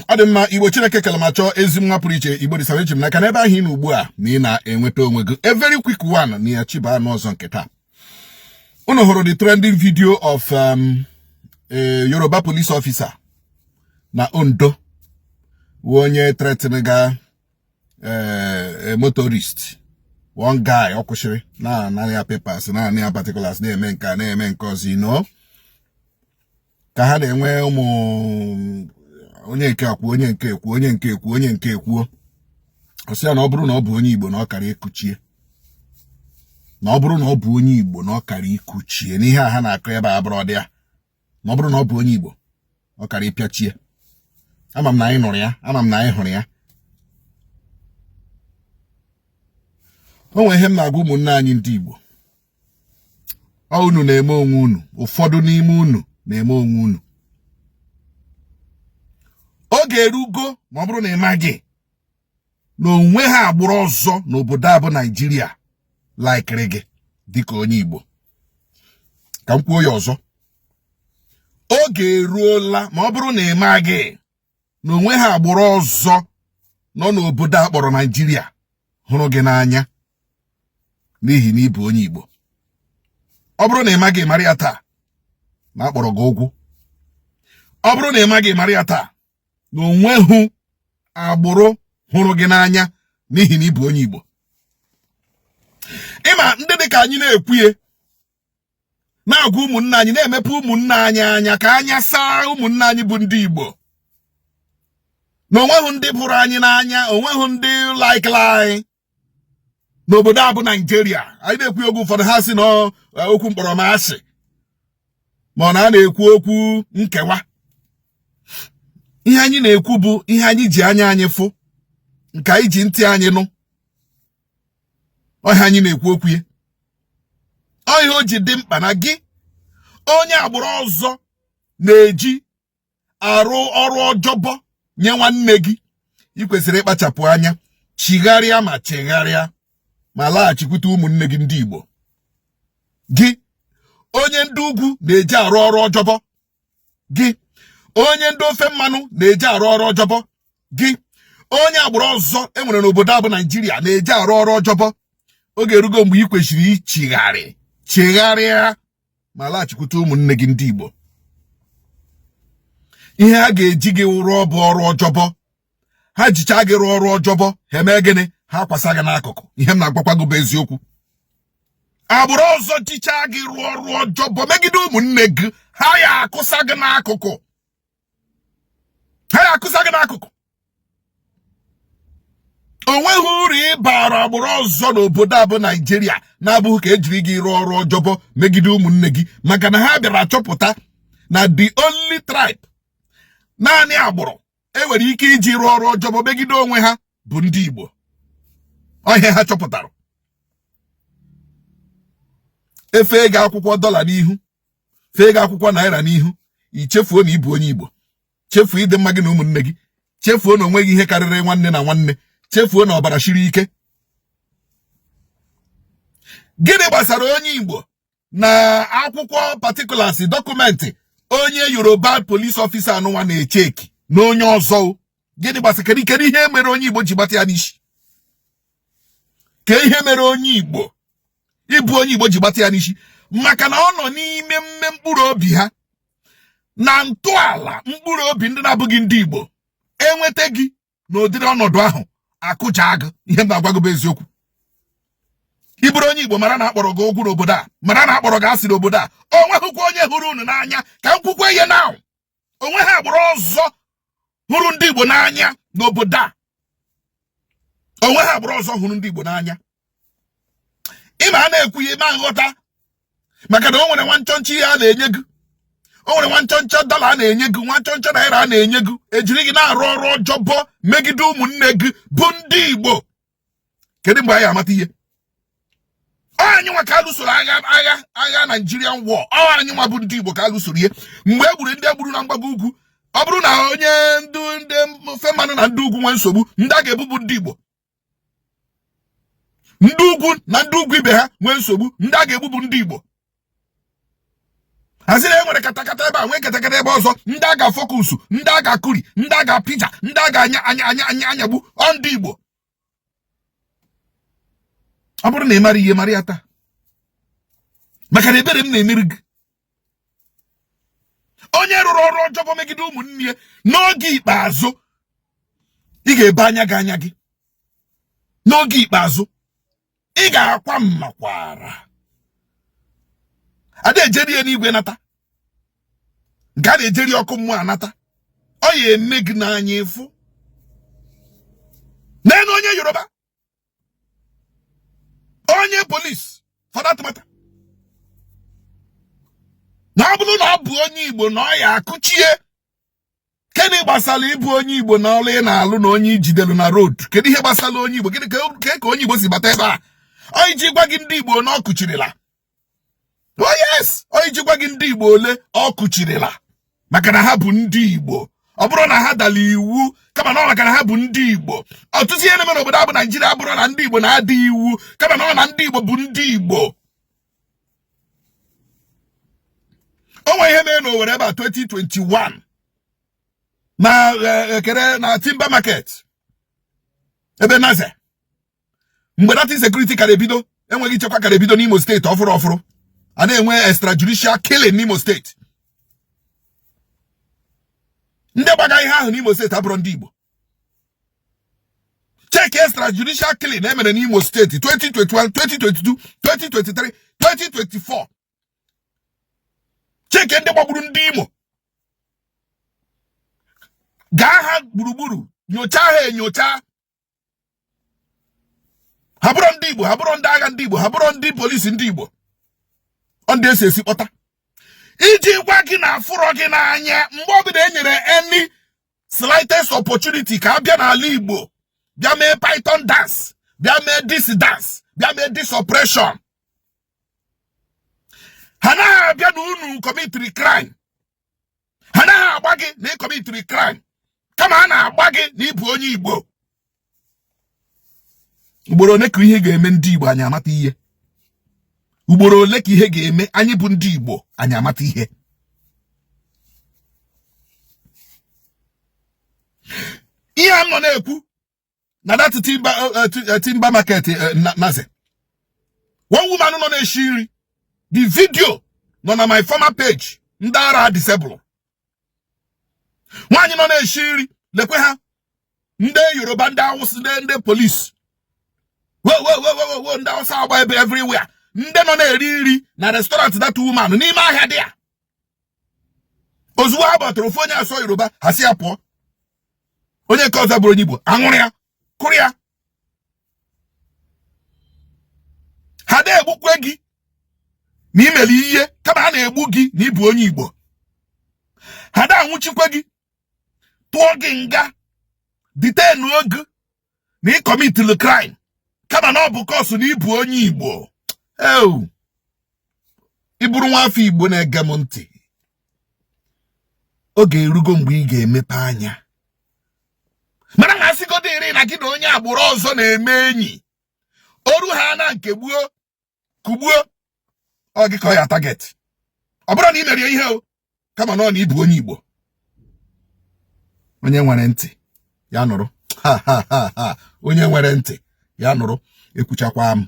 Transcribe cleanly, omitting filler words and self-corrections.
Ọ dị mma. Igbo Chineke kele ma chọọ ezi nwa pụrụ iche. Igbo dịsara eji m n'aka n'ebe ahụ ị nọ ugbu a na ị na-enweta onwe gị. A very quick one na ya chiba anụ ọzọ nke taa. Unu hụrụ the trending video of a Yoruba police officer na Ondo wụ onye threatening ga a motorist, one guy ọ kwụsịrị na-anara ya papers, na-ana ya particulars, na-eme nke a, na-eme nke ọzọ ka ha na-enwe ụmụ onye nke ekwu, onye nke ekwu, onye nke ekwu, onye nke ekwuo. Ọ sị ya na ọ bụrụ na ọ bụ onye Igbo na ọ kara ekuchie, na ọ bụrụ na ọ bụ onye Igbo na ọ kara ikuchie n'ihe a ha na-akọ ebe a bụrụ ọ dị ya, na ọ bụrụ na ọ bụ onye Igbo ọ kara ịpịachie. Ama m na anyị nụrụ ya, ama m na anyị hụrụ ya. O nwere ihe m na-agwa ụmụnne anyị ndị Igbo. Ọ unu na-eme onwe unu, ụfọdụ n'ime unu na-eme onwe unu. Oge erugo ma ọ bụrụ na ị maghị na onwe ha agbụrụ ọzọ n'obodo a bụ Naijiria laikiri gị dịka onye Igbo. Ka m kwuo ya ọzọ, oge eruola ma ọ bụrụ na ị maghị na onwe ha agbụrụ ọzọ nọ n'obodo a kpọrọ Naijiria hụrụ gị n'anya n'ihi na ị bụ onye Igbo. Ọ bụrụ na ị maghị, mara ya taa na akpọrọ gị ụgwụ. Ọ bụrụ na ị maghị, mara ya taa na onweghị agbụrụ hụrụ gị n'anya n'ihi na ị bụ onye Igbo. Ịma ndị dị ka anyị na-ekwuye na-agwa ụmụnne anyị, na-emepe ụmụnne anyị anya ka anya saa ụmụnne anyị bụ ndị Igbo na onweghị ndị hụrụ anyị n'anya, onweghị ndị laikla anyị n'obodo a bụ Naijiria. Anyị na-ekwu oge ụfọdụ ha sị na okwu mkpọrọmasị ma ọ na a na-ekwu okwu nkewa. Ihe anyị na-ekwu bụ ihe anyị ji anya anyị fụ, nke anyị ji ntị anyị nụ. Ọ ihe anyị na-ekwu okwu ya. Ọ ihe o ji dị mkpa na gị onye agbụrụ ọzọ na-eji arụ ọrụ ọjọbọ nye nwanne gị, ị kwesịrị ịkpachapụ anya, chigharịa ma chegharịa ma laghachikwute ụmụnne gị ndị Igbo. Gị onye ndị ugwu na-eji arụ ọrụ ọjọbọ, gị onye ndị ofe mmanụ na-eji arụ ọrụ ọjọbọ, gị onye agbụrụ ọzọ e nwere n'obodo a bụ Naijiria na-eji arụ ọrụ ọjọbọ, oge erugo mgbe ị kwesịrị ichigharị, chegharịa ma laghachikwute ụmụnne gị ndị Igbo. Ihe ha ga-eji gị rụọ bụ ọrụ ọjọbọ. Ha jicha gị rụọ ọrụ ọjọbọ, ha eme gịnị? Ha kwasa gị n'akụkụ. Ihe m na-agwakwa gị bụ eziokwu. Agbụrụ ọzọ jicha gị rụọ ọrụ ọjọbọ megide ụmụnne gị, ha ya akụsa gị n'akụkụ, ha ya akụsa gị n'akụkụ. O nweghị uru ị bara agbụrụ ọzọ n'obodo a bụ Naijiria na-abụghị ka ejiri gị rụọ ọrụ ọjọbọ megide ụmụnne gị, maka na ha bịara chọpụta na the only tribe, naanị agbụrụ e nwere ike iji rụọ ọrụ ọjọbọ megide onwe ha bụ ndị Igbo. Ọ ihe ha chọpụtara. Efe gị akwụkwọ dọla n'ihu, fee gị akwụkwọ naira n'ihu, i chefuo na ị bụ onye Igbo, chefuo ịdị mma gị na ụmụnne gị, chefuo na onweghị ihe karịrị nwanne na nwanne, chefuo na ọbara shiri ike. Gịnị gbasara onye Igbo na akwụkwọ particulars document onye Yoruba police officer anụnwa na-echeki na onye ọzọ? Gịnị gbasara? Kedu kedu ihe mere onye Igbo ji gbata ya n'isi? Ka ihe mere onye Igbo ịbụ onye Igbo ji gbata ya n'isi? Maka na ọ nọ n'ime mme mkpụrụ obi ha na ntọala mkpụrụ obi ndị na-abụghị ndị Igbo enweta gị n'ụdịrị ọnọdụ ahụ akụja gị. Ihe m na-agwa gị bụ eziokwu. Ị bụrụ onye Igbo, mara na akpọrọ gị ụgwụ n'obodo a, mara na akpọrọ gị asị n'obodo a. O nweghịkwa onye hụrụ unu n'anya. Ka m kwukwa ihe na onweghị agbụrụ ọzọ hụrụ ndị Igbo n'anya n'obodo a. Onweghị agbụrụ ọzọ hụrụ ndị Igbo n'anya. Ịma a na-ekwu ya, ịma nghọta, maka na o nwere nwa nchọnchọ ihe a na-enye gị, o nwere nwa nchọnchọ dọla a na-enye gị, nwa nchọnchọ naira a na-enye gị, ejiri gị na-arụ ọrụ ọjọbọ megide ụmụnne gị bụ ndị Igbo. Kedu mgbe anyị amata ihe? Ọ anyị nwa ka alụsoro agha, agha agha Nigerian war. Ọ anyị nwa bụ ndị Igbo ka alụsoro ihe mgbe e gburu ndị e gburu na mgbago ugwu. Ọ bụrụ na onye ndị ndị ofe mmanụ na ndị ugwu nwee nsogbu, ndị a ga-ebubu ndị Igbo. Ndị ugwu na ndị ugwu ibe ha nwee nsogbu, ndị a ga-egbu bụ ndị Igbo. Ha sị na e nwere katakata ebe a, nwee katakata ebe ọzọ, ndị a ga-afocus, ndị a ga-akụri, ndị a ga-apịja, ndị a ga-anya anya anya anya anyagbu, ọ ndị Igbo. Ọ bụrụ na ị mara ihe, mara ya taa, maka na ebere m na-emere gị. Onye rụrụ ọrụ ọjọọ megide ụmụnne ya n'oge ikpeazụ, ị ga-ebe anya gị anya gị n'oge ikpeazụ, ị ga-akwa mmakwara. Ada ejeri ya n'igwe nata, nke a na-ejeri ọkụ mmụọ anata, ọ ya eme gị n'anya ịfụ n'elu. Onye Yoruba, onye police for that matter, na ọ bụrụ na ọ bụ onye Igbo na ọ ya akụchie. Kedu gbasara ịbụ onye Igbo na ọrụ ị na-alụ na onye ijidelu na road? Kedu ihe gbasara onye Igbo? Gịnị ka onye Igbo si bata ebe a? Ọ iji gwa gị ndị Igbo na ọ kụchirila. Oh yes, ọ iji gwa gị ndị Igbo ole ọ kụchirila, maka na ha bụ ndị Igbo. Ọ bụrụ na ha dara iwu, kama na ọ maka na ha bụ ndị Igbo. Ọtụtụ ihe na-eme n'obodo abụ Naijiria abụrụ na ndị Igbo na-ada iwu, kama na ọ na ndị Igbo bụ ndị Igbo. O nwere ihe mere n'Owerri ebe a 2021 na ekere na Timber Market ebe Naze, mgbe that insecurity kara ebido, enweghị nchekwa kara ebido n'Imo steeti ọfụrụ ọfụrụ, a na-enwe extrajudicial killing n'Imo steeti. Ndị gbaga ihe ahụ n'Imo steeti abụrụ ndị Igbo. Check extrajudicial killing e mere n'Imo steeti 2021, 2022, 2023, 2024. Check ndị gbagburu ndị Imo, gaa ha gburugburu, nyochaa ha enyocha. Ha bụrụ ndị Igbo, ha bụrụ ndị agha ndị Igbo, ha bụrụ ndị polisi ndị Igbo, ọ ndị esi esi kpọta iji gwa gị na afụrọ gị n'anya. Mgbe ọbụla e nyere any slightest opportunity ka a bịa n'ala Igbo bịa mee python dance, bịa mee this dance, bịa mee this operation, ha naghị abịa na unu commitiri crime, ha naghị agba gị na ị commitiri crime, kama ha na-agba gị na ịbụ onye Igbo. Ugboro ole ka ihe ga-eme ndị Igbo anyị amata ihe? Ugboro ole ka ihe ga-eme anyị bụ ndị Igbo anyị amata ihe? Ihe a m nọ na-ekwu na that Timber Market Naze, one woman nọ na-eshi nri, the video nọ na my former page, ndị ara disable. Nwaanyị nọ na-eshi nri, lekwe ha, ndị Yoruba, ndị Awụsa, ndị polisi, wo wo wo wo wo, ndị Awụsa agba ebe everywhere, ndị nọ na-eri nri na restaurant that woman n'ime ahịa dị ya. Ozugbo ha batara, ofu onye asụ Yoruba, ha sị ya pụọ. Onye nke ọzọ bụrụ onye Igbo, aṅụrụ ya, kụrụ ya. Ha na-egbukwe gị na i mere ihe, kama ha na-egbu gị na ịbụ onye Igbo. Ha na-anwụchikwe gị, tụọ gị nga, detain gị na ị commitili crime, kama na ọ bụ 'cause na ịbụ onye Igbo. Ew, ị bụrụ nwa afọ Igbo na-ege m ntị, oge erugo mgbe ị ga-emepe anya mara na asịgodo iri na gị na onye agbụrụ ọzọ na-eme enyi, oru ha na nke gbuo kugbuo, ọ gị ka ọ ya target. Ọ bụrụ na ị mere ihe o, kama na ọ na ịbụ onye Igbo. Onye nwere ntị ya nụrụ. Ha ha ha ha. Onye nwere ntị ya nụrụ. Ekwuchakwa m.